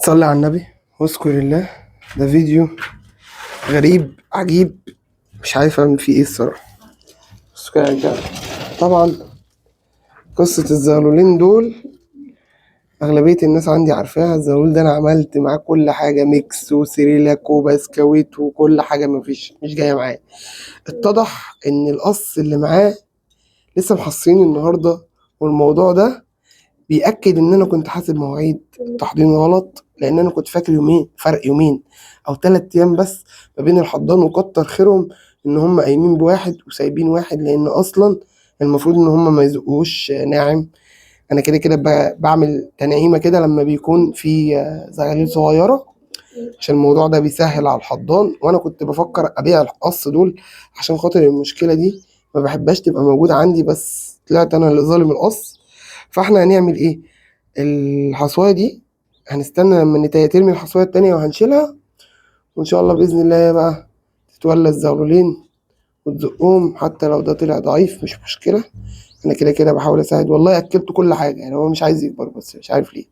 صلي على النبي واذكر الله. ده فيديو غريب عجيب، مش عارف اعمل فيه ايه الصراحة. بس كده يا رجاله، طبعا قصة الزغلولين دول اغلبية الناس عندي عارفاها. الزغلول ده انا عملت معاه كل حاجة، ميكس وسيريلاك وبسكويت وكل حاجة، مفيش مش جاية معاه. اتضح ان القص اللي معاه لسه محصين النهارده، والموضوع ده بيأكد ان انا كنت حاسب مواعيد التحضير غلط، لان انا كنت فاكر يومين، فرق يومين او 3 ايام بس ما بين الحضان، وكتر خيرهم ان هم قايمين بواحد وسايبين واحد، لان اصلا المفروض ان هم ما يزقوش ناعم. انا كده كده بعمل تنعيمه كده لما بيكون في زغاليل صغيرة، عشان الموضوع ده بيسهل على الحضان. وانا كنت بفكر ابيع القص دول عشان خاطر المشكلة دي ما بحبهاش تبقى موجودة عندي، بس طلعت انا اللي ظالم القص. فاحنا هنعمل ايه؟ الحصوايه دي هنستنى لما النتايه ترمي الحصوايه التانية وهنشيلها، وان شاء الله باذن الله بقى تتولى الزغلولين وتزقهم. حتى لو ده طلع ضعيف مش مشكلة، انا كده كده بحاول اساعد. والله اكلته كل حاجة، هو مش عايز يكبر بس مش عارف ليه.